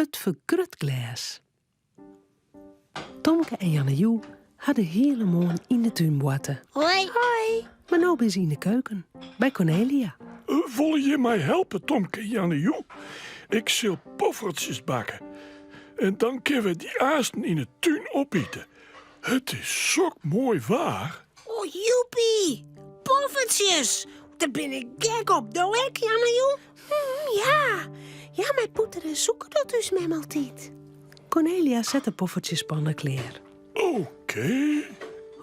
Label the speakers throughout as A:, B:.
A: It fergrutglês. Tomke en Jannejoe ha de hiele moarn yn de tún boarte.
B: Hoi.
A: Hoi. Mar no binne se yn de keuken by Kornelia.
C: Wolle jim my helpe, Tomke en Jannejoe? Ik sil poffertsjes bakke. En dan kinne we dy aansten yn 'e tún opite. It is sok moai waar.
B: O, joepie! Poffertsjes! Dêr bin ik gek op. Do ek, Jannejoe?
A: Mm, ja. Ja, mei bûter en sûker docht ús mem altyd. Kornelia set de poffertjespanne klear.
C: Oké.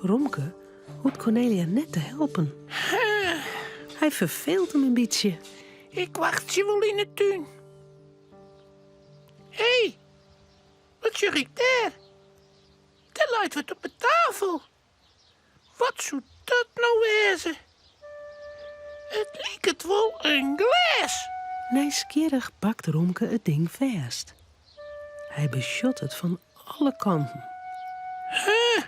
A: Romke hoecht Kornelia net te helpen. Hy ferfeelt him in bytsje.
D: Ik wachtsje wol yn 'e tún. Hé, wat sjoch ik dêr? Dêr leit wat op 'e tafel. Wat soe dat no wêze? It liket wol in glês.
A: Nijsgjirrich pakt Romke it ding fêst. Hy besjocht it fan alle kanten.
D: Huh,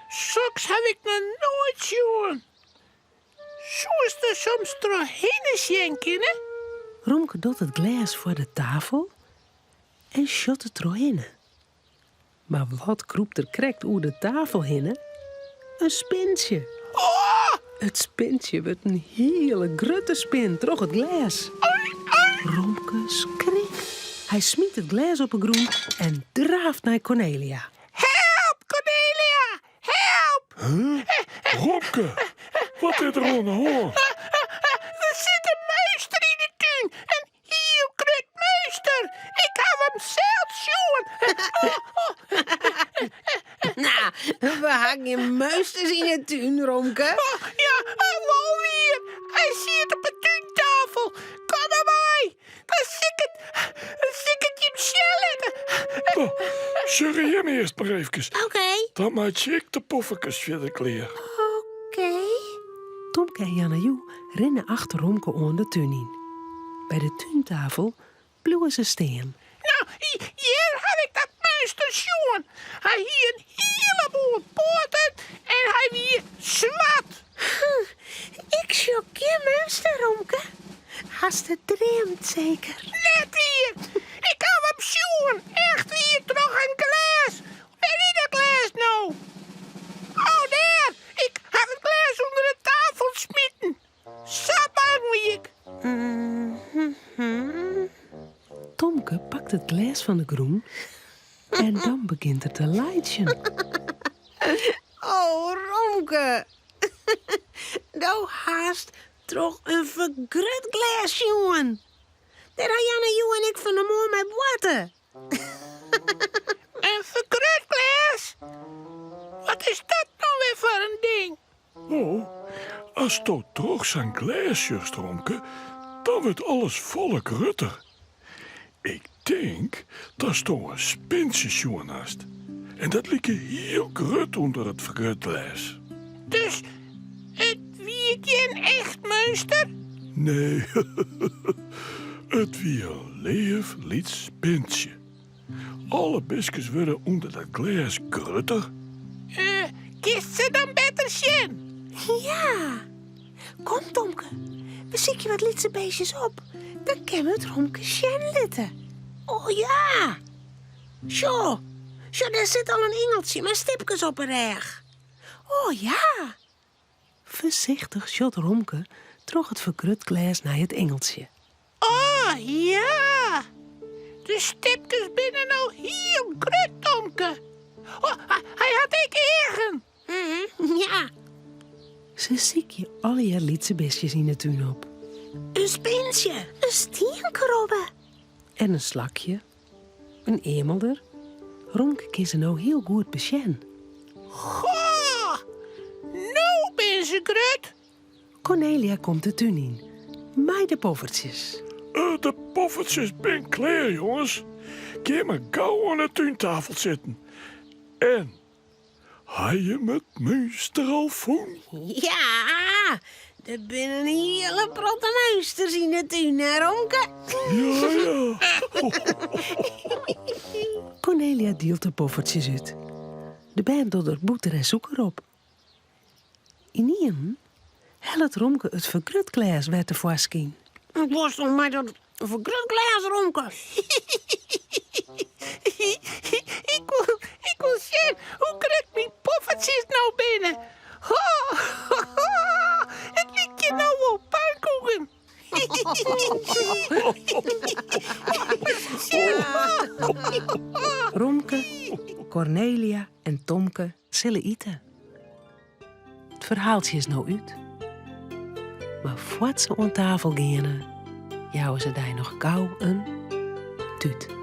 D: soks haw ik noch noait sjoen. Soest der soms trochhinne sjen kinne?
A: Romke docht it glês foar de tafel en sjocht der trochhinne. Mar wat krûpt der krekt oer de tafel hinne? In spintsje. It spintsje wurdt in hiele grutte spin troch it glês. Romke skrikt. Hy smyt it glês op 'e grûn en draaft nei Kornelia.
D: Help, Kornelia! Help!
C: Huh? Romke, wat is der oan de hân?
D: Der sit in meunster yn 'e tún. In hiel grut meunster. Ik haw him sels sjoen.
B: Nou, we ha gjin meunsters yn 'e tún, Romke.
D: Oh, ja, wol wier. Hy siet op 'e túntafel. Kom derby. Dan sil ik it, sil ik it jim sjen litte.
C: Oh, Sorry jim earst mar efkes.
B: Oké.
C: Dan meitsje ik de pofferkes fierder klear.
B: Oké.
A: Tomke en Jannejoe rinne achter Romke oan de tún yn. By de túntafel bliuwe se stean.
D: No, hjir haw ik dat meunster sjoen. Hy hie in hiele boel poaten en hy wie swart.
B: Ik sjoch gjin meunster, Romke. Hast it dreamd seker?
D: Net wier! Ik haw him sjoen, echt wier, troch in glês. Wêr is dat glês no? Oh, dêr! Ik haw it glês ûnder de tafel smiten. Sa bang wie ik.
A: Tomke pakt it glês fan de grûn en dan begjint er te laitsjen.
B: Oh, Romke. Do hast troch in fergrutglês sjoen. Dêr ha Jannejoe en ik fan 'e moarn mei boarte.
D: In fergrutglês? Wat is dat no wer foar in ding?
C: Oh, asto troch sa'n glês sjochst, Romke, dan wurdt alles folle grutter. Ik tink datsto in spintsje sjoen hast. En dat like hiel grut ûnder it fergrutglês.
D: Dus it wie gjin echt meunster?
C: Nee, it wie in leaf lyts spintsje. Alle bistkes wurde ûnder dat glês grutter.
D: Uh, kinst se dan better sjen?
B: Ja. Kom, Tomke. We sykje wat lytse beestjes op. Dan kinne we it Romke sjen litte. Oh ja! Sjoch, sjoch, dêr sit al in ingeltsje mei stipkes op 'e rêch. Oh ja!
A: Foarsichtich sjocht Romke troch it fergrutglês nei it ingeltsje.
D: Oh ja! De stipkes binne no hiel grut, Tomke. Oh, hy hat ek eagen.
B: Ja.
A: Se sykje allegear lytse bistjes yn 'e tún op.
B: In spintsje, in stienkrobbe.
A: En in slakje, in eamelder. Romke kin se no hiel goed besjen.
D: Goh, no binne se grut.
A: Kornelia komt de tún yn, mei de poffertsjes.
C: Eh, de poffertsjes bin klear, jonges. Gean mar gau oan de túntafel sitten. En ha jim it meunster al fûn?
B: Ja, der binne in hiele protte meunsters yn de tún, hè, Romke?
C: Ja, ja.
A: Kornelia dielt de poffertsjes út. De bern dogge der bûter en sûker op. Ynienen hellet Romke it fergrutglês wer tefoarskyn.
B: Wat wolst no mei dat fergrutglês, Romke?
D: Ik wol, ik wol sjen hoe grut myn poffertsjes no binne. It lykje no wol pankoeken.
A: Romke, Kornelia en Tomke sille ite. It ferhaaltsje is no út. Mar foar't se oan tafel geane, jouwe se dy noch gau in tút.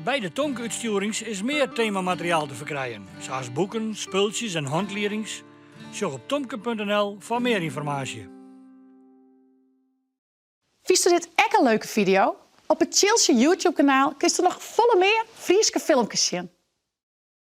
E: By de Tomke-útstjoerings is mear temamateriaal te ferkrijen, sa as boeken, spultsjes en hantliedings. Sjoch op tomke.nl foar mear ynformaasje.
F: Fynsto dit ek in leuke fideo? Op it Tsjiltsje YouTube kanaal kinsto noch folle mear Fryske filmkes sjen.